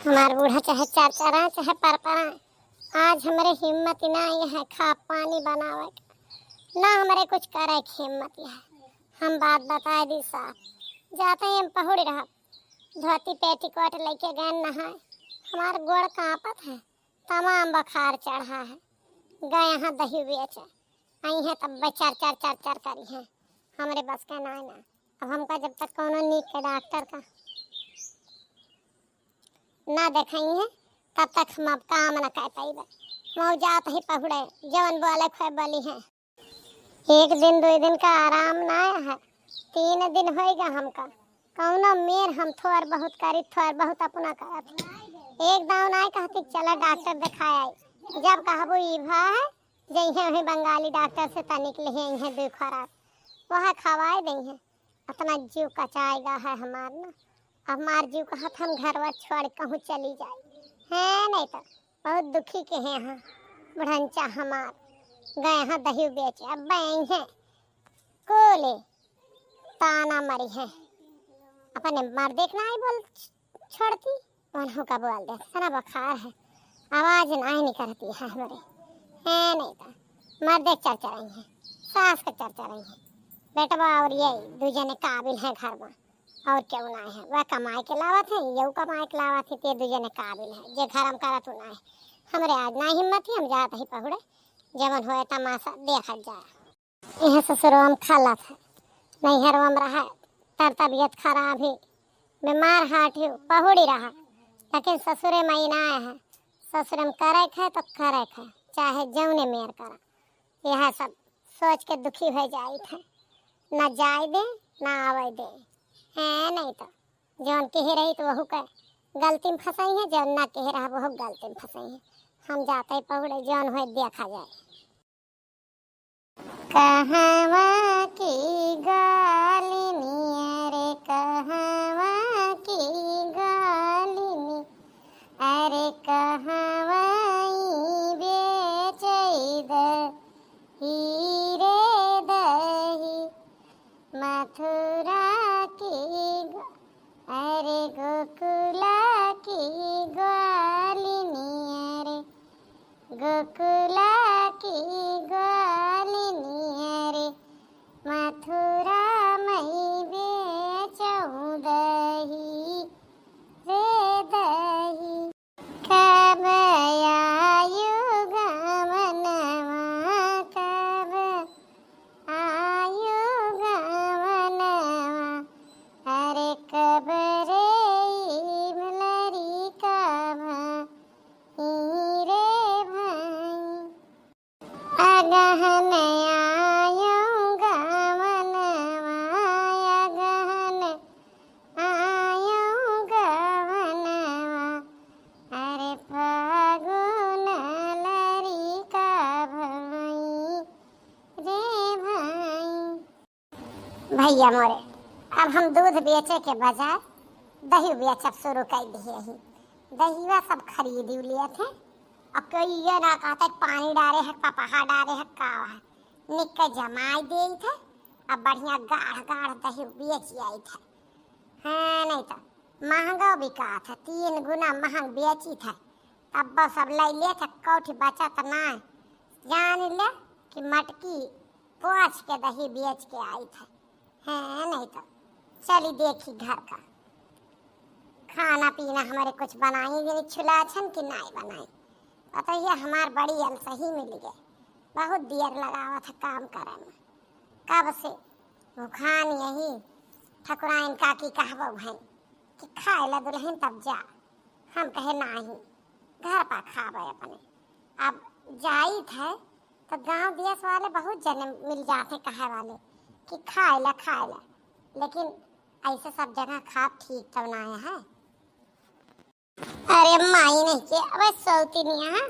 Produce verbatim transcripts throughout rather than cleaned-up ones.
हमार बूढ़ा चाहे चरचराए, चाहे परपराए, आज हमरे हिम्मत नाहीं है खा पानी बनावे के, ना हमरे कुछ करे के हिम्मत है। हम बात बताए दी साफ, जाते ही हम पहुड़ी रहब। धोती पेटीकोट लइके गए नहाए, हमार गोड़ कांपत है, तमाम बुखार चढ़ा है। गए यहाँ दही बेचे, आई हैं तब चर चर चर चर करी हैं, हमरे बस का नाहीं ना। अब हमका जब तक कौनो नीक के डॉक्टर का ना देखाई है, तब तक हम अब काम न कर पाइबे। मऊ जात ही पहुड़े, जवन बोले खोए बोली है। एक दिन दुई दिन का आराम ना है, तीन दिन होइगा हमका। कौनो मेर हम थोर बहुत करी, थोर बहुत अपना करत। एक दाव ना कहती चला डॉक्टर दिखाए आई। जब कहबू ई भा है, जइहे वही बंगाली डॉक्टर से तनिक लिहे इहे दुई खुराक, वह खवाए दइहे। अतना जीव कचाएगा है हमार ना, हमार जीव कहत हम घरवा छोड़ कहूँ चली जाए। हैं नहीं तो बहुत दुखी के हैं हाँ बुढ़ंचा हमार। गए हाँ दही बेचे, अब बई हैं कोले ताना मरी है। अपने मर्दे के नाई बोल छोड़ती, उन्हों का बोल दे, इतना बुखार है, आवाज नाई निकलती है हमरे। है नहीं तो मर्दे चर चराई है, सास के चर चराई है, बेटवा और ये दू जने काबिल है घर में, और क्यों ना है, वह कमाए के लावत है, यऊ कमाए के लावत है, ते दू जने काबिल है, जे घर में करत ना है। हमरे आज ना हिम्मत है, हम जात ही पहुड़े, जवन होए तमाशा देखत जाए। यहाँ ससुरवा में खालत है, नैहरवा में रहा, तर तबियत खराब है, बीमार हाट है, पहुड़ी रहा, लेकिन ससुरे में ही ना है। ससुरे में करे खे तो करे खे, चाहे जौने मेर करा। यह सब सोच के दुखी हो जाई थे, ना जाए दे, ना आवे दे। हैं नहीं तो जौन कहे रही तो वहू के गलती में फंसाई है, जौन ना कहे रहा वहू गलती में फंसाई है। हम जाते पहुड़े, जौन होए देखा जाए। कहवा की गालिनी, अरे कहवा की गालिनी, अरे कहवा ई बेचई दही रे दही। मथुरा की ग-, अरे गोकुला की ग्वालिनी, अरे गोकुला की ग्वालिनी, अरे मथुरा मई बेचऊ दही रे दही। कब आयु गवनवा, कब आयु गवनवा, अरे कब रे ई लरिका भई रे भई। अगहन आयु गवनवा, अगहन आयु गवनवा, अरे फागुन लरिका भई रे भई। भैया मोरे, अब हम दूध बेचे के बजाय दही बेचब शुरू कर दिए ही। दहिया सब खरीद लिए थे। अब कोई ये ना कहता पानी डारे है, पपहा डारे है, का है, निक्के जमाई दे थे। अब बढ़िया गाढ़ गाढ़ दही बेच आई थे। हाँ, नहीं तो महंगा बिका था, तीन गुना महंग बेची था। तब सब ले ले थे, कौठी बचत ना। जान ले कि मटकी पोंछ के दही बेच के आई थे। हैं, नहीं तो चली देखी घर का खाना पीना हमारे कुछ बनाई, यानी छुलाछन की नाई बनाई। पता ये हमार बड़ी अलसही मिल गए, बहुत देर लगावा था काम करे में। कब से भुखान यही ठकुराइन काकी कहबो भई कि खाए ला दुल्हन तब जा। हम कहे नाही, घर पर खाबे अपने। अब जाइत है तो गांव देश वाले बहुत जने मिल जाते कहे वाले कि खाए ला, खाए ला, लेकिन ऐसे सब जगह खाब ठीक तो ना है। अरे माई नहीं के, अबे सौतिनिया,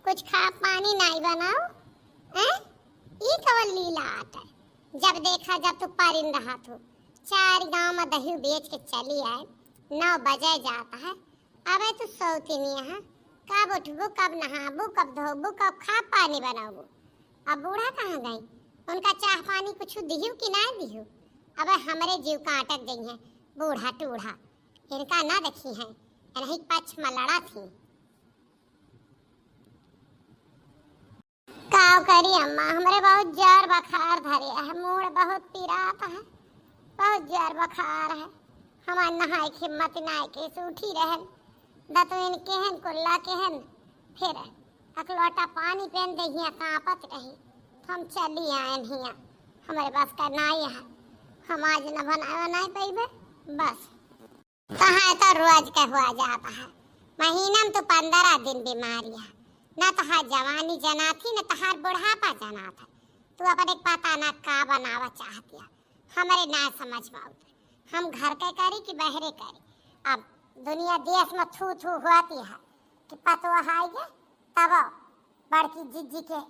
कुछ खा पानी नहीं बनाओ, हैं? ई कवन लीला आटे? जब देखा जब तू परिन रहा तू, चार गांव में दही बेच के चली आए, नौ बजे जाता है, अबे तू सौतिनिया, कब उठबू, कब नहाबू, कब धोबू, कब खा पानी बनाबू? अब बूढ़ा कहाँ गई? उनका चाह पानी कुछ दिहू कि ना दिहू? अबे हमरे जीव का अटक गई है बूढ़ा टूढ़ा। इनका ना देखी है, इन्हीं पक्ष में लड़ा थी। काव करी अम्मा, हमरे बहुत जर बखार धरे है, मूड़ बहुत पिरात है, बहुत जर बखार है। हमार नहाए के हिम्मत नाय के, से उठी रहन, दतुइन केहन, कुल्ला केहन, फिर एक लोटा पानी पेन दे हिया कांपत रही, तो हम चली आयन हिया। हमरे बस का नाई है, हम आज न बनाए बनाए पइबे, बस। कहाँ तो रोज के हुआ जात है, महीना में तो पंद्रह दिन बीमारी है, ना तोहार जवानी जनात ही, ना तोहार बुढ़ापा जनात है। तू अपने पता ना का बनावा चाहतिया, हमरे ना समझ में आवत है। हम घर के करी कि बहरे करी? अब दुनिया देश में थू थू होती है कि पतोह आई गए, तब बड़की जिज्जी के,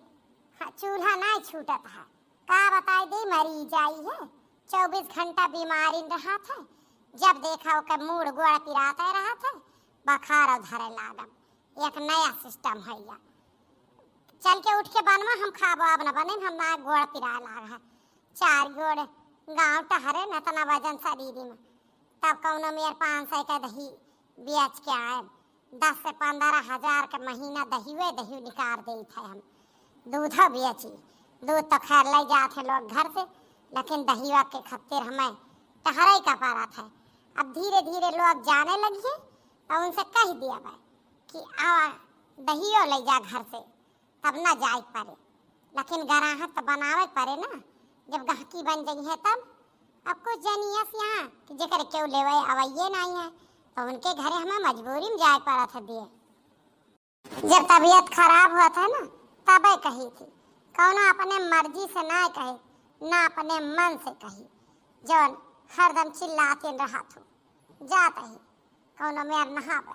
हाँ, चूल्हा नहीं छूटत है। का बताई दे, मरी जाई है, चउबीस घंटा बीमारी रहत है। जब देखा ओकर मूड़ गोड़ पिराते रहत है, बखार और धरे लागल। एक नया सिस्टम है या, चल के उठ के बनवा, हम खाबो, अब न बने, हम ना, गोड़ पिराए लाग है। चार गोड़ गाँव टहरे न, इतना वजन शरीर में। तब कौनो मेर पाँच सौ के दही बेच के आए, दस से पन्द्रह हजार के महीना दहिवे दही निकाल देत है हम। दूधो बेची, दूध तो खैर ले जात है लोग घर से, लेकिन दहिवा के खातिर हमें टहरे का पड़त है। अब धीरे धीरे लोग जाने लगिए, तो उनसे कह दिया भाई कि आवा, दहियो ले जा घर से, तब ना जाए पड़े। लेकिन ग्राहक तो बनावे पड़े ना, जब गहकी बन जाई है तब। अब कुछ जनियस यहाँ कि जेकर केहू लेवे आवइये नहीं है, तो उनके घरे हमें मजबूरी में जाए पड़त है दिए। जब तबीयत खराब होत है ना, तबे कही थी, कौनो अपने मर्जी से ना कहे, ना अपने मन से कही, जौन हरदम चिल्लाते रहत हो। जात ही कौनो मेर नहावे,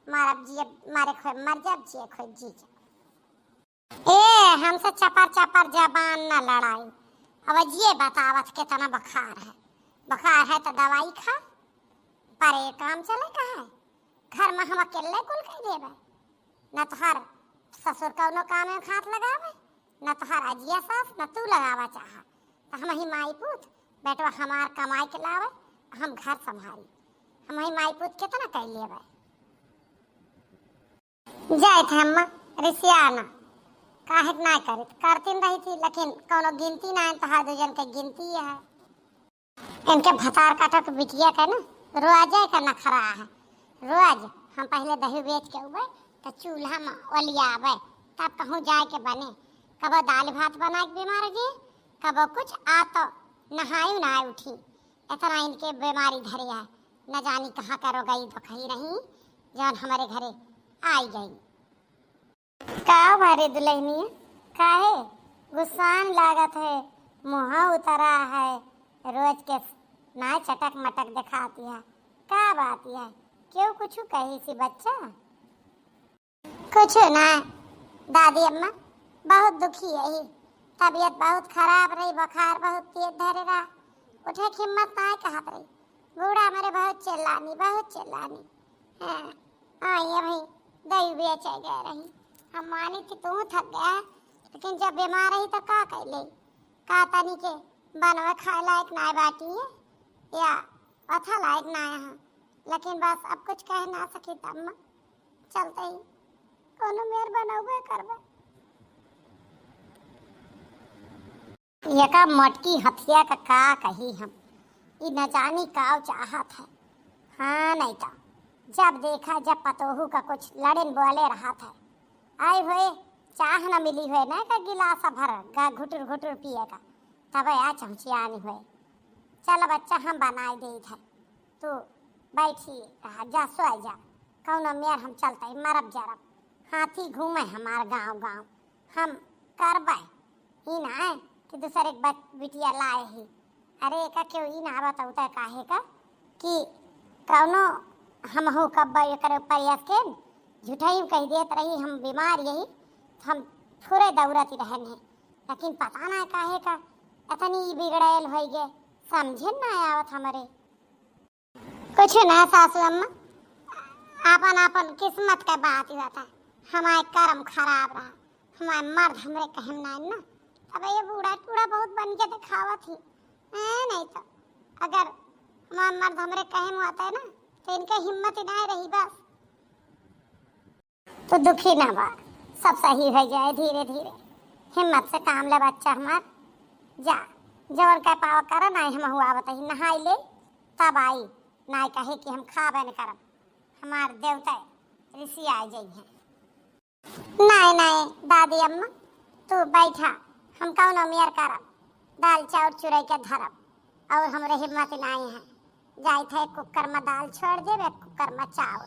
मारब जिए, मारे खोए मर जाब, जिए खोए जी जाब। ए, हमसे चपर चपर जबान न लड़ाई। अब ये बतावत केतना बुखार है, बुखार है तो दवाई खा, पर ये काम चले का है? घर में हम अकेले कुल कह देबे, न तोहार ससुर कौनो काम में हाथ लगावे, न तोहार अजिया सास, न तू लगावा चाहा। तो हम ही माई पूत, बेटवा हमार कमाई के लावे, हम घर संभारी। हम ही माई पूत केतना कह लेबे। जाइत है अम्मा, रिसिया ना, काहे के ना करित, करतीन रही थी, लेकिन कौनो गिनती ना है, तोहार दू जन के गिनती है। इनके भतार काटो के बिटिया के ना, रोजे का नखरा है। रोज हम पहले दही बेच के उबे, तो चूल्हा में ओलियावे, तब कहूँ जाए के बने। कबो दाल भात बना के बीमार जी, कबो कुछ, आ तो नहाई ना उठी। इतना इनके बीमारी धरे है, न जानी कहाँ का रोगई तो कही रही, जौन हमारे घरे आई गई। का बारे दुल्हनिया, काहे गुस्सान लागत है, मुँह उतरा है, रोज के ना चटक मटक दिखाती है, का बात है, क्यों कुछ कही सी बच्चा? कुछ ना दादी अम्मा, बहुत दुखी है ही, तबीयत बहुत खराब रही, बुखार बहुत तेज धरे रहा, उठे की हिम्मत ना कहत रही, बूढ़ा मेरे बहुत चिल्लानी, बहुत चिल्लानी। हाँ, हाँ, ये भाई दही बेचे गए रही। हम मानी कि तू थक गया है, लेकिन जब बीमार रही तो का कैले? का तनी के बनवे खाए लायक ना बाटी है या अथा लायक ना है, लेकिन बस अब कुछ कह ना सकी तब चलते ही कोनो मेर बनौबे करबे। एका मोटकी हथिया का का कही हम, ई न जानी काव चाहत है। हाँ, नहीं तो जब देखा, जब पतोहू का कुछ लड़न बोले रहत है, आए हुए चाह न मिली हुए ना का गिलास भर गा घुटुर घुटुर पिए का, तब आ चौचियानी हुए। चल बच्चा, हम बनाए देत है, तू बैठी रहा, जा सोए जा, कौनो मेर हम चलते मरब जरब, हाथी घूमे हमार गाँव गाँव, हम करबे। ई ना है कि दूसरे के बच-, बिटिया लाए ही। अरे, एका क्यों ई ना बताऊ त काहे का कि कौनो हमहू कब्बा एकर प्रयास के झूठाई कह देत रही, हम बीमार यही, हम थोड़े दौड़त रहन है, लेकिन पता ना काहे का इतनी बिगड़ैल होई गे, समझे ना आवत हमरे। कुछ ना सासू अम्मा, आपन आपन किस्मत के बात ही होता। हमारे कर्म खराब रहा, हमारे मर्द हमरे कहम ना ना, तब ये बूढ़ा टूढ़ा बहुत बन के दिखावत ही। ए, नहीं तो अगर हमारे मर्द हमरे कहम होता है ना, तो इनके हिम्मत ही ना रही बस। तू दुखी ना बा, सब सही होइ जाए धीरे धीरे। हिम्मत से काम ले बच्चा हमार, जा, जवन कह पावा करा, नाहीं हमहू आवत ही, नहाई ले, तब आई, नाहीं कहे कि हम खाबे न करब, हमार देवता ऋषि आ जइहें। नाहीं, नाहीं, दादी अम्मा, तू बैठा, हम कौनो मेर करब, दाल चाउर चुरई के धरब, और हमरे हिम्मत नाहीं है। जाइत है कुकर में दाल छोड़ देब, एक कुकर में चाउर,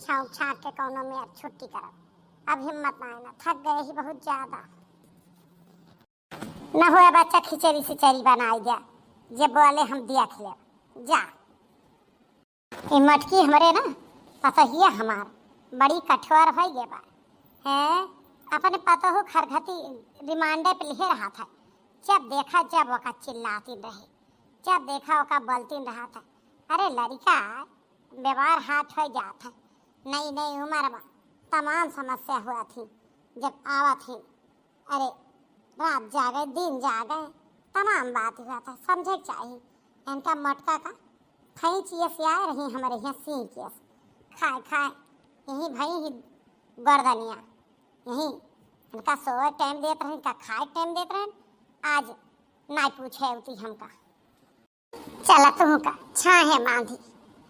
छौंक छाँक के कौनो मेर छुट्टी करब। अब हिम्मत नाहीं ना, थक गए ही बहुत ज्यादा। न हुए बच्चा, खिचड़ी सिचड़ी बनाई द्या, जे बोले हम देख लेब। जा। ई मटकी हमरे ना, पतोहिया हमार, बड़ी कठोर होइ गे बा। हैं, अपने पतोहू खरघती रिमांडे पे लिहे रहत है। जब देखा, जब ओका चिल्लातीन रहे, जब देखा, ओका बोलतीन रहत है। अरे लड़िका, बीमार हाथ होइ जात है, नई नई उमर में तमाम समस्या हुआ थी, जब आवत ही अरे, रात जागे, दिन जागे, तमाम बात हुआ था, समझे के चाही। इनका मटका का फैंचियस आए रही हमरे यहाँ सींचियस। खाए, खाए, यही भई ही गर्दनिया, यही इनका सोए टाइम देत रहन, इनका खाए टाइम देत रहन, आज नाई पूछे उती हमका। चला तुहू का छाहे बांधी।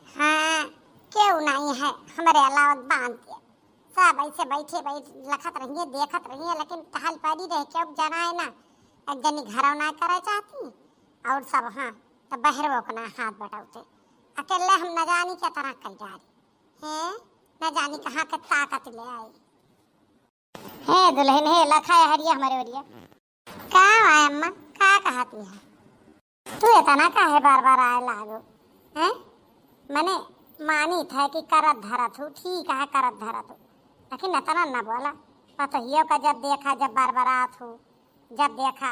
हाँ, केहू नाहीं है हमरे अलावा बांध के। सब ऐसे बैठे बैठ लखत रहिए, देखत रहिए, लेकिन टहल पड़ी रहे, केहू जनाए ना। एक जनी घरौ ना करे चाहती और सब, हाँ, तो बहरवो को ना हाथ बटावते। अकेले हम न जानी क्या तरह कई डारी। हैं, न जानी कहाँ के ताकत ले आई। हे दुल्हन, हे लखा हरिया हमरे ओरिया। का है अम्मा, का कहती है? तू इतना काहे बार बार आए लागो, हैं? मने मानी था कि करत धरत हूँ, ठीक है, करत धरत हूँ, लेकिन इतना न बोला। पतोहियो का जब देखा, जब बार बार आत हूँ, जब देखा,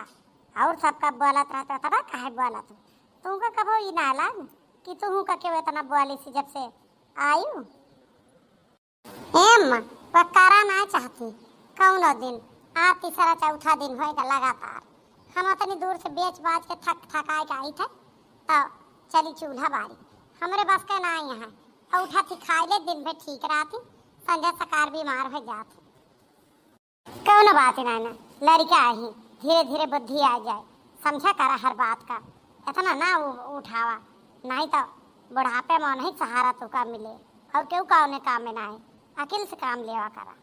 और सब कब बोलत रहते, इतना काहे बोलत हूँ? तुमको कबो ई ना लाग कि तुहू का केहू इतना बोली सी जब से आयु? ए अम्मा, वह करा ना चाहती। कौनो दिन, आ तीसरा चौथा दिन होएगा लगातार। हम उतनी दूर से बेच बाज के थक थकाए के आई थे, तो चली चूल्हा बारी। हमरे बस के ना यहाँ, और उठा थी खाए ले, दिन भर ठीक रहती, संझा सकार बीमार हो जाती। कौनो बात ना ना, लड़का ही, धीरे धीरे बुद्धि आ जाए, समझा करा हर बात का, इतना ना उ-, उठावा, नहीं तो बुढ़ापे में नहीं सहारा तुका मिले, और केहू कौने काम में ना है, अकिल से काम लेवा करा।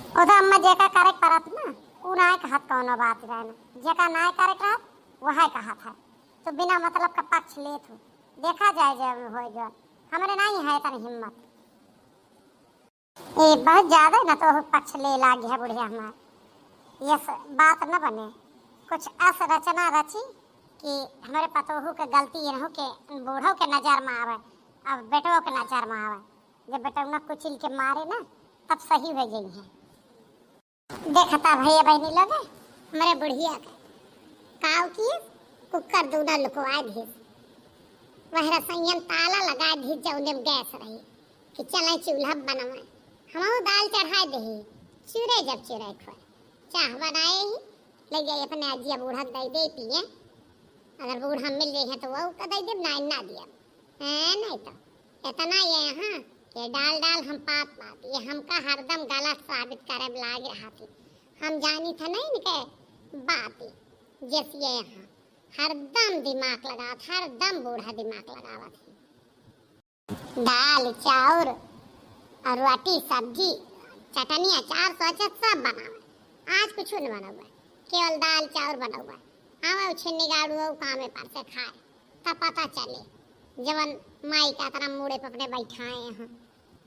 उधर अम्मा जेका करे के परत ना, उ ना कहत कौनो बात जाए ना, जेका ना करे के रहत, वह कहत है। तो बिना मतलब का पक्ष लेत हूँ, देखा जाए जे होए जो, हमरे नहीं है इतनी हिम्मत। ए, बहुत ज्यादा न तो पक्ष ले लाग है बुढ़िया हमार। यस बात न बने, कुछ अस रचना रची कि हमरे पतोहू के गलती इनहू के बूढ़ो के नजर में आवे, अब बेटवो के नजर में आवे। जब बेटौना कुचिल के मारे ना, तब सही हो गई है। देखता भैया बहनी लोग, हमरे बुढ़िया के काव की कुकर दूना लुकवा दिस, वह रसोईया में ताला लगा दिस, जौने में गैस रही कि चलें चूल्हा बनवाएं। हमहू दाल चढ़ाए देही, चूरे जब चूरे खोए, चाह बनाए ही, ले जाए अपने अजिया बूढ़ा के दे दे पिए। अगर बूढ़ा मिल जाए तो वो का दे दे, ना, ना दिया। हैं, नहीं तो इतना ये यहाँ के डाल डाल हम पात पात, ये हमका हरदम गलत साबित करे में लाग रहा थी। हम जानी था नहीं इनके बात, जैसे ये यहाँ हरदम दिमाग लगावत, हरदम बूढ़ा दिमाग लगावत है। दाल, चाउर और रोटी, सब्जी, चटनी, अचार, सोचे सब बनावे। आज कुछ न बनौबे, केवल दाल, चाउर बनौबे। आवे उ छिन्नी गाड़ू, उ कामे पर से खाए, तब पता चले, जवन माई का तरह मूड़े पर अपने बैठाए हैं।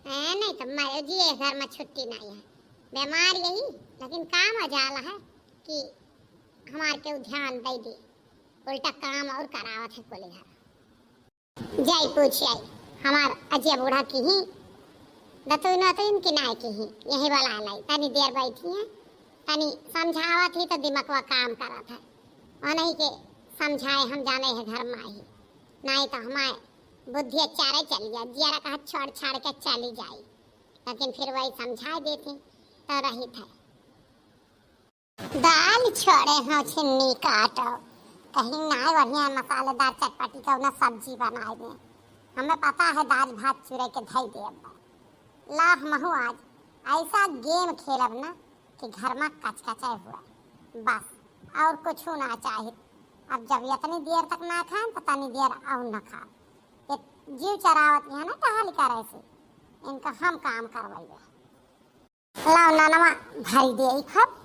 ए, नहीं तो मरे जिए घर में छुट्टी नहीं है। बीमार यही, लेकिन काम अजाला है कि हमार केहू ध्यान दे दे, उल्टा काम और करावत है कुल घर। जाई पूछ आई, हमार अजिया बूढ़ा की ही, दतुन वतुन की नाय की ही, यही वाला लाई, तनी देर बैठी है, तनी समझावत ही तो दिमकवा काम करत है। उन्हीं के समझाए हम जाने है घर में ही, नाई तो हमारे बुद्धि चारे चली जाए, जियारा कहा छोड़ छाड़ के चली जाई, लेकिन फिर वही समझाए देती तो रही थे। दाल छोड़े हो छिन्नी काटो, कहीं नाय बढ़िया मसालेदार चटपटी कौनो सब्जी बनाए दे। हमें पता है दाल भात चूरे के धई देब। ला हमहू आज ऐसा game खेलब ना कि घर मा कचकचाए हुआ, बस, और कुछ ना चाहित। अब जब इतनी देर तक ना खाएन, तो तनी देर और ना खाएन। ये जीव चरावत है ना टहल करे से, इनका हम काम करवाइबे। लाओ ननवा भरी दे ई खूब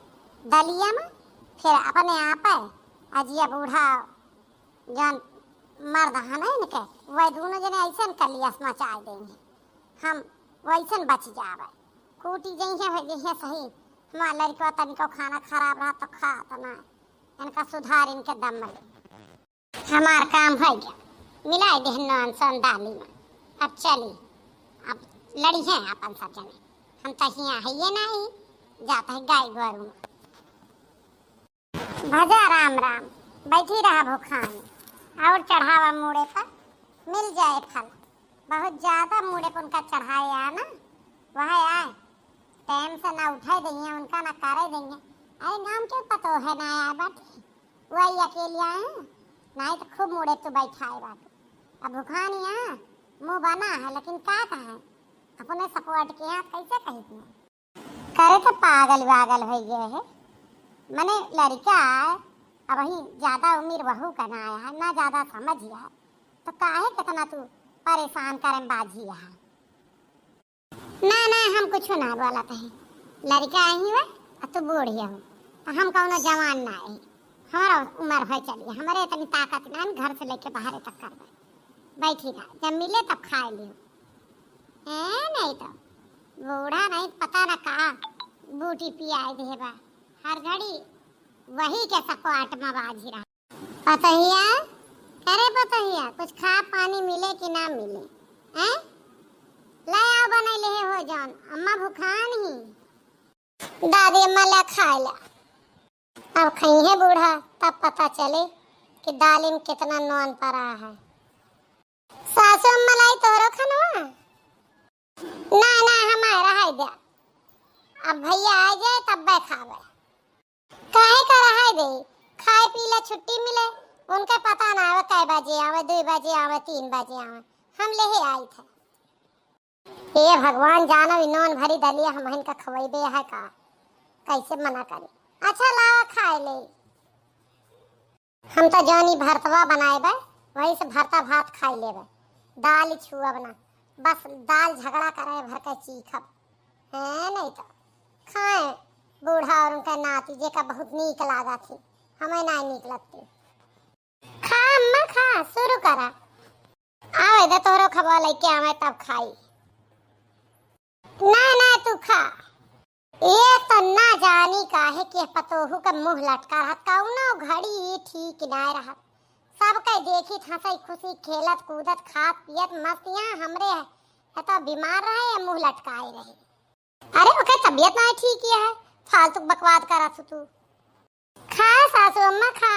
दलिया मा, फिर अपने आप है अजिया बूढ़ा जौन मर्द है ना इनके, वह दोनों जने ऐसन कलियस मचाए देंगे, हम वैसन बच जावे। कूटी जइहे हो जइहे सही, हमार लड़का तनिको खाना खराब रहा तो खात ना, इनका सुधार इनके दम में। हमार काम हो गया, मिलाई देहन नॉन सन दाली में। अब चली, अब लड़ी हैं अपन सब जने, हम तो हियाँ है ये नहीं, जाता है गाय गोरू में। भजा राम राम, बैठी रहा भूखान, और चढ़ावा मूड़े पर, मिल जाए फल। बहुत ज्यादा मूड़े पर उनका चढ़ाए आए ना, वह आए, टाइम से ना उठाए देंगे उनका, ना करे देंगे। अरे गाँव के पतो है ना आए बाटे, वही अकेले आए हैं, नहीं तो खूब मूड़े तो बैठाए बाटे। अब भूखान यहाँ मुँह बना है, लेकिन का कहें, अपने सपोर्ट के हाथ कैसे कही तू? करे तो पागल वागल हो गए है। मने लड़का है, अबहीं ज्यादा उम्र वहू का ना आया है, ना ज्यादा समझ है, तो काहे कितना तू परेशान करन बाजी है? ना, ना, हम कुछ ना बोलत है। लड़का आई हुआ, आ तू बूढ़ी हो, तो हम कौनो जवान ना है। हमारा उम्र हो चली, हमारे इतनी ताकत ना है, घर से लेके बाहर तक कर दे। बैठी रहा, जब मिले तब खाए लियो। ए, नहीं तो बूढ़ा नहीं, पता ना का बूटी पियाए दे बा। हर घड़ी वही के सकोट में बाजी रहा। पतहिया, करे पतहिया, कुछ खा पानी मिले कि ना मिले, हैं? ले आओ, बनाई ले हो जौन, अम्मा भुखान ही। दादी अम्मा ले खाए ले। अब खइहे बूढ़ा, तब पता चले कि दालिम कितना नोन परा है। सासू अम्मा लाई तोहरो खनवा? ना, ना, हमारा है दे। अब भैया आ जाए तब खावे। काहे का रहाई दे, खाए पी ले छुट्टी मिले, उनके पता ना आवे कै बजे आवे, दो बजे आवे, तीन बजे आवे, हम लेहे आई थे। हे भगवान, जानो ई नोन भरी दलिया हम इनका खवैबे है का, कैसे मना करी। अच्छा लावा खाए ले। हम तो जौनी भरतवा बनाए बे, वही से भरता भात खाई लेबे, दाल ही छुअब ना, बस दाल झगड़ा करे भर के चीखब। हैं, नहीं तो खाए बूढ़ा और उनका नाती, जेका बहुत नीक लागा थी, हमें ना नीक लगती। खा अम्मा खा, शुरू करा। आवे दे तोहरो खबा लेके आवे तब खाई। ना, ना, तू खा। एक तो ना जानी काहे के पतोहू के मुँह लटका रहत, कौनो घड़ी ई ठीक ना रहत। सबके देखित हँसई खुशी खेलत कूदत खात पियत मस्त, यहाँ हमरे है तो बीमार रहे या मुँह लटकाए रहे। अरे ओके तबीयत ना ठीक ही है, फालतू बकवाद करत हु तू। खा सासू अम्मा खा।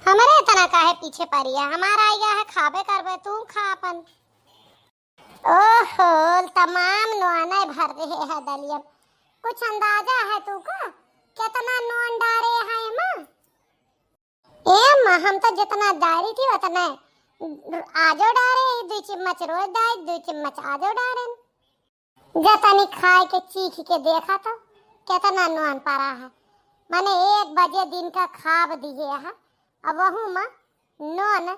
हमरे इतना काहे पीछे पड़ी है? हमारा आइगा है, खाबे करबे, तू खा अपन। ओहो, तमाम नोने भर रहे है दलिया। कुछ अंदाजा है तू का, कितना नोन डारे है एमा? ए माँ, हम तो जितना डारी थी उतना आजो डारे, दो चम्मच रोज डारे, दो चम्मच आजो डारे। जतनी खाए के चीख के देखा तो कितना नोन परा है। माने एक बजे दिन का खाब दिए है, अब वहू में नोन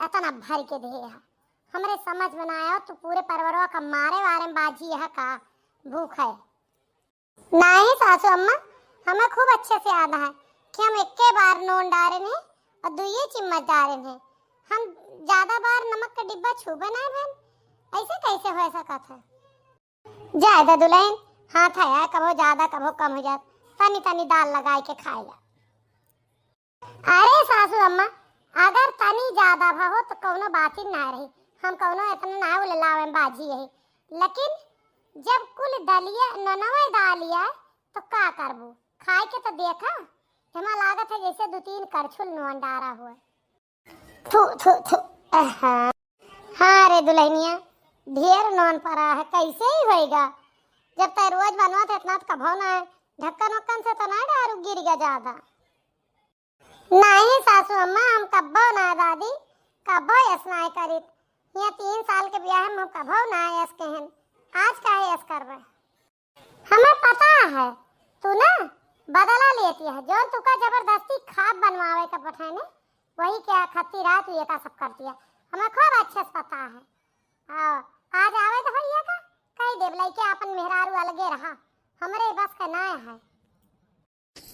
इतना भर के दिए है। हमरे समझ में ना आया, तू पूरे परिवारों का मारे वारे में बाजी है का भूख है? नहीं सासू अम्मा, हमें खूब अच्छे से याद है कि हम इक्के बार नून डारे हैं और दुइये चम्मच डारे हैं। हम ज्यादा बार नमक का डिब्बा छूबे नहीं बहन, ऐसे कैसे हो सकत है? जाए दे दुल्हन, हाथ है, कभो ज्यादा कभो कम हो जात, तनी तनी दाल लगाए के खाए ला। अरे सासू अम्मा, अगर तनी ज्यादा भा हो तो कौनो बात ही ना रही, हम कौनो इतना ना उललावे बाजी है, लेकिन जब कुल दलिया ननवे डालिया तो का करबू, खाए के तो देखा, हमा लागत है जैसे दो तीन करछुल नोन डारा हुआ। थू, थू, थू, अहा। हाँ रे दुल्हनिया, ढेर नोन परा है, कैसे ही होएगा? जब तय रोज बनवा थे इतना तो कभो ना है, ढक्कन वक्कन से तो ना डारू गिर गया ज्यादा। नहीं सासू अम्मा, हम कब्बो ना दादी, कब्बो यस ना करित। ये तीन साल के ब्याह में हम कब्बो ना यस कहन, आज काहे यस करबे? देती है, जो तुका जबरदस्ती खाब बनवावे का पठाने, वही क्या खत्ती रात ये का सब करती है। हमें खूब अच्छे से पता है। आओ, आज आवे तो भैया का, कही देब लइके अपन मेहरारू अलगे रहा, हमरे बस का ना है।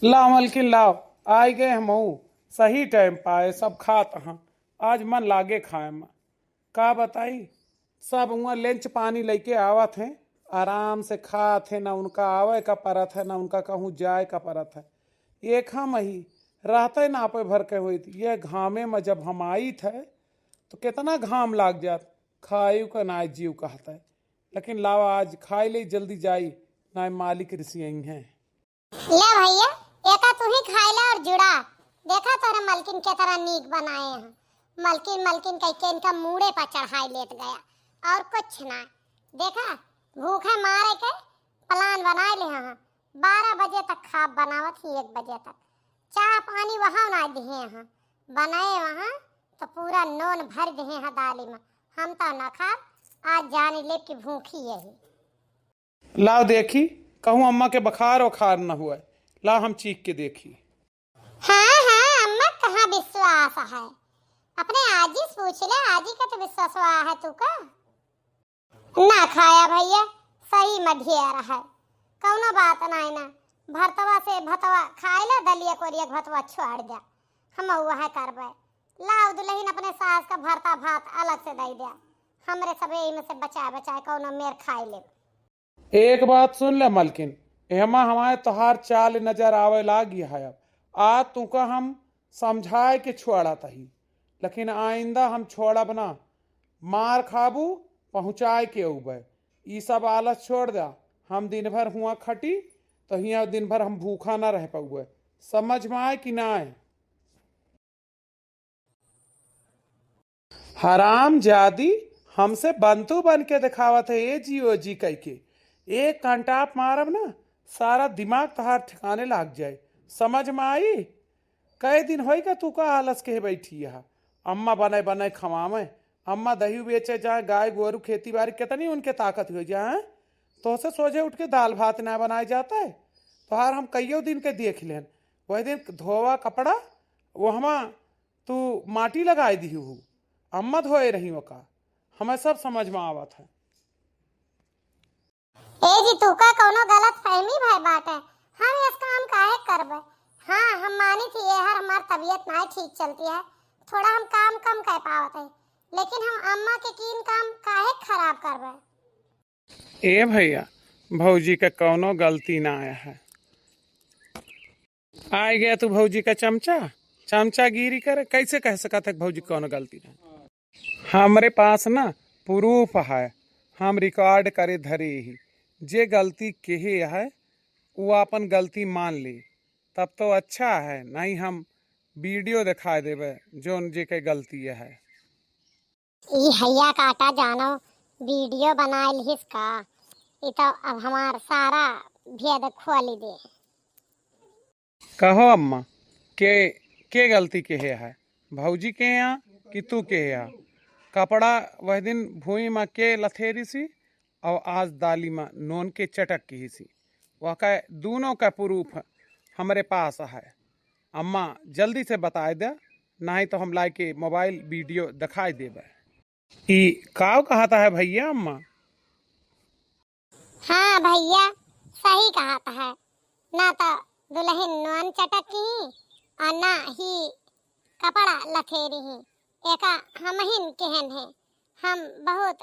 लाओ मलकिन लाओ, आइ गए हमहू, सही टाइम पाए, सब खात हाँ। आज मन लागे खाए में, का बताई, सब हुआँ लंच पानी लइके आवत हैं, आराम से खात हैं, ना उनका आवे का परत है, ना उनका कहूँ जाए का परत है। एक हम ही रहते ना पे भर के होइत, ये घामे में जब हम आइत है तो कितना घाम लाग जात, खायु का ना जीव कहत है। लेकिन लावा आज खाई ले, जल्दी जाई, ना मालिक रिसियई हैं। ले भैया, एका तू ही खाए ले और जुड़ा। देखा तोरे मलकिन के तरह नीक बनाए हैं। मलकिन, मलकिन कह के इनका मूड़े पर चढ़ाई लेत गया और कुछ ना। देखा, भूखे मारे के प्लान बनाए ले हैं। बारह बजे तक खाब बनावत ही, एक बजे तक चाह पानी वहाँ ना दिए हैं, बनाए वहाँ तो पूरा नोन भर दिए हैं दाली में। हम तो ना खाब, आज जान ले कि भूखी यही। लाओ देखी, कहूँ अम्मा के बखार उखार न हुए। लाओ हम चीख के देखी। हाँ, हाँ, अम्मा कहाँ विश्वास है? अपने आजी से पूछ ले, आजी का तो विश्वास हुआ है तू का? ना खाया भैया, सही में ढेर है, कौनो बात नाई ना। भरतवा से भतवा खाए ला, दलिया कोरिया के भतवा छोड़ द्या, हम वह करबे। लाओ दुल्हन अपने सास का भरता भात अलग से दे द्या, हमरे सबे इमे से बचाए बचाए कौनो मेर खाए ले। एक बात सुन ले मलकिन, एहमा हमारे तोहार चाल नजर आवे लागी है। अब आज तुका हम समझाए के छोड़त ही, लेकिन आइंदा हम छोड़ब ना। मार खाबू, पहुँचाए के अउबे। ई सब आलस छोड़ द्या। हम दिन भर हुआँ खटी, तो हियाँ दिन भर हम भूखा ना रह पउबे। समझ में आए कि ना आए? हराम जादी, हमसे बंतू बन के देखावत है, ए जी ओ जी कह के। एक कंटाप मारब ना, सारा दिमाग तोहार ठिकाने लाग जाए। समझ में आई? कई दिन होई का तू का आलस के बैठी है? अम्मा बने बने खवावे, अम्मा दही बेचे जाए, गाय गोरू खेती बाड़ी, कितनी उनके ताकत हो जाए, तोहसे सोझे उठ के दाल भात ना बनाए जाता है। तोहार हम कईयो दिन के देख लेन, वही दिन धोवा कपड़ा, वो हमा तू माटी लगाए दिहू हू, अम्मा धोए रही ओका, हमें सब समझ में आवत है। ए जी, तू का कौनो गलत फहमी भय बाटे, हम इस काम काहे करबे? हाँ, हम मानी थी ये हर हमार तबीयत नाई ठीक चलती है, थोड़ा हम काम कम कर पावत है, लेकिन हम अम्मा के कीन काम काहे खराब करबे? ए भैया, भौजी के कौनो गलती ना आया है। आइ गया तू भौजी का चमचा, चमचागिरी करे। कैसे कह सकत है भौजी कौनो गलती ना? हमरे पास ना प्रूफ है, हम रिकॉर्ड करे धरे ही। जे गलती केहे है, वो अपन गलती मान ली, तब तो अच्छा है, नहीं हम वीडियो दिखाए देबे जौन जे के गलती है। ई हैया काटा जानो, वीडियो बनाए लिहिस का? ई तो अब हमार सारा भेद खोली दे। कहो अम्मा, के, के गलती केहे है? भौजी केहे है कि तू केहे है? कपड़ा वह दिन भुई में के लथेरी सी और आज दाली में नोन के चटक किही सी। वह कहे दूनों का प्रूफ हमरे पास है। अम्मा जल्दी से बताए दे, नहीं तो हम लाए के मोबाइल वीडियो दिखाई देबे। ई काव कहत है भैया अम्मा? हाँ भैया, सही कहत है। ना तो दुल्हन नोन चटकी और ना ही कपड़ा लथेरी ही। एका हमहिन केहन है, हम बहुत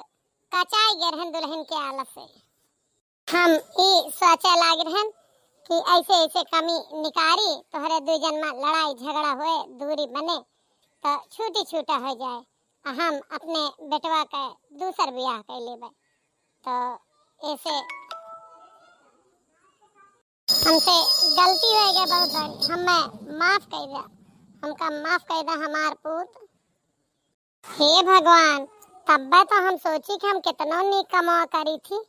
कचाई गए रहन दुल्हन के आलस से। हम ई सोचे लाग रहन कि ऐसे ऐसे कमी निकारी, तोहरे दू जन में लड़ाई झगड़ा होए, दूरी बने, तो छूटी छूटा हो जाए, आ हम अपने बेटवा के दूसर बियाह कर लेबे। तो ऐसे हमसे गलती हो गया बहुत बड़ी, हमें माफ कर दे, हमका माफ कर दे हमार पूत। हे भगवान, तब्बे तो हम सोची कि हम कितनो नीक कमवा करी थी,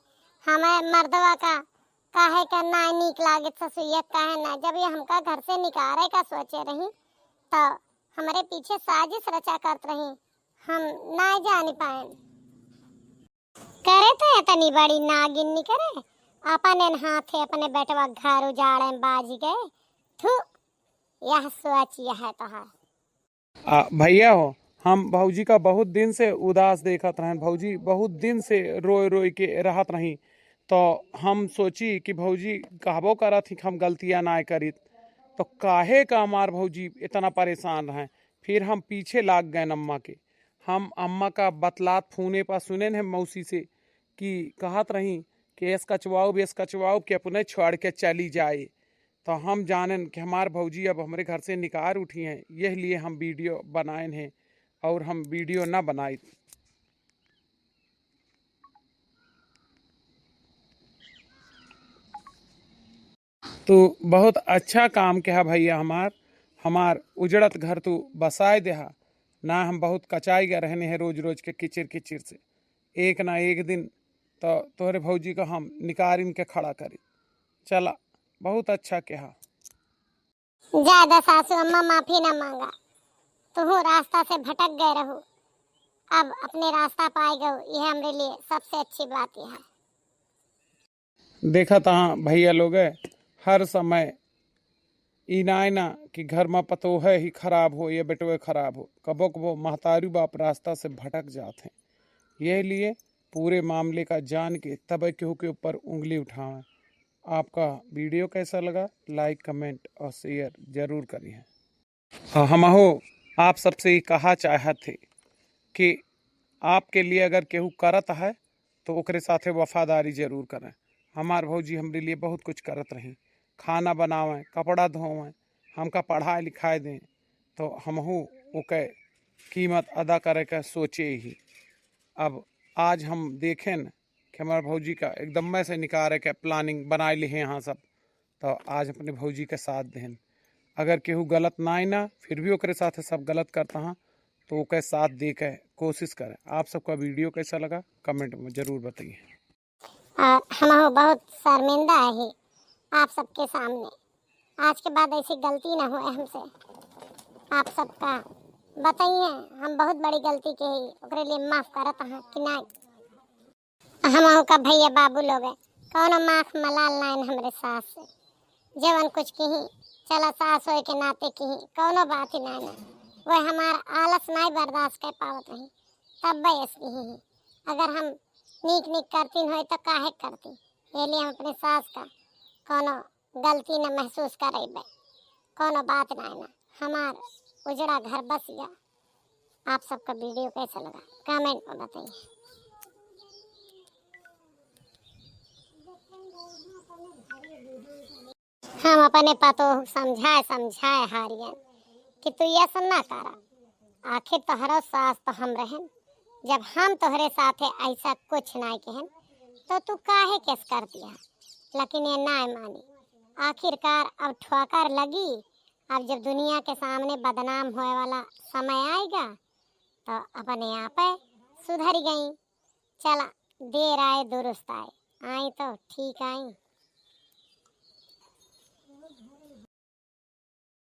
हमें मर्दवा का काहे का ना नीक लागत ससुइया, काहे ना, जब ये हमका घर से निकारे का सोचे रही, तो हमरे पीछे साजिश रचा करत रही, हम ना जानी पाएन। करे तो इतनी बड़ी नागिन निकरे, अपन एन हाथे अपने बेटवा घर उजाड़े में बाज गए, थू, यह सोच यह तोहार। आ, भैया हो, हम भौजी का बहुत दिन से उदास देखत रहन। भौजी बहुत दिन से रोए रोए के रहत रही, तो हम सोची कि भौजी कहबो करत ही कि हम गलतियाँ नाय करीत, तो काहे का हमार भौजी इतना परेशान रहें। फिर हम पीछे लाग गए अम्मा के। हम अम्मा का बतलात फोने पर सुनेन है मौसी से कि कहत रही कि एस कचवाउब, एस कचवाउब कि अपने छोड़ के चली जाए। तो हम जानेन कि हमार भौजी अब हमरे घर से निकार उठी हैं, यह लिए हम वीडियो बनाएन हैं और हम वीडियो ना बनाइत। तू बहुत अच्छा काम किहा भैया हमार, हमार उजड़त घर तू बसाए देहा, ना हम बहुत कचाई गए रहने हैं रोज रोज के किचिर किचिर से। एक ना एक दिन तो तोहरे भौजी का हम निकारिन के खड़ा करी। चला, बहुत अच्छा किहा। ज्यादा सासू अम्मा माफी ना मांगा, तुहू रास्ता से भटक गए रहू, अब अपने रास्ता पाए गऊ, यह हमरे लिए सबसे अच्छी बात यह है। देखत हाँ भैया लोग, हर समय ई नाय ना कि घर में पतोह ही खराब हो या बेटवे खराब हो, कबो कबो महतारू बाप रास्ता से भटक जात हैं। यह लिए पूरे मामले का जान के तब केहू के ऊपर उंगली उठावें। आपका वीडियो कैसा लगा, लाइक, कमेंट और शेयर जरूर करिए। हाँ, हमहू आप सबसे ही कहा चाहत थे कि आपके लिए अगर केहू करत है तो ओकरे साथे वफादारी जरूर करें। हमार भौजी हमरे लिए बहुत कुछ करत रही, खाना बनावें, कपड़ा धोवें, हमका पढ़ाए लिखाए दें, तो हमहू ओके कीमत अदा करे के सोचे ही। अब आज हम देखें कि हमार भौजी का एकदम में से निकारे के प्लानिंग बनाए लिए हैं यहाँ सब, तो आज अपने भौजी के साथ देहन। अगर केहू गलत ना आई ना, फिर भी ओकरे साथ सब गलत करता हाँ, तो ओके साथ दे के कोशिश करें। आप सबका वीडियो कैसा लगा, कमेंट में जरूर बताइए। और हमहू बहुत शर्मिंदा है आप सबके सामने। आज के बाद ऐसी गलती ना होए हमसे। आप सबका बताइए, हम बहुत बड़ी गलती के ही, ओकरे लिए माफ करत हाँ कि ना। हमहू का भैया बाबू लोग है, कौनो माख मलाल नाइन हमरे सास से। जवन कुछ किही, चला सास होए के नाते किही, कौनो बात ही नाइन। वह हमार आलस नाई बर्दाश्त कर पावत रही, तब बयस किही। अगर हम नीक नीक करतीन होई तो काहे करती? ये लिए हम अपने सास का कौनो गलती न महसूस करइबे, कौनो बात नाय ना। हमार उजड़ा घर बस गया। आप सबका वीडियो कैसा लगा, कमेंट में बताइए। हम अपने पतोह समझाए समझाए हारियन कि तू ये सब ना करा। आखिर तोहरो सास तो हम रहन, जब हम तोहरे साथे ऐसा कुछ नाय कहन, तो तू काहे केस कर दिया? लेकिन ये नाय मानी। आखिरकार अब ठोकर लगी। अब जब दुनिया के सामने बदनाम होए वाला समय आएगा, तो अपने आप सुधर गई। चला, देर आए दुरुस्त आए, आई तो ठीक आई।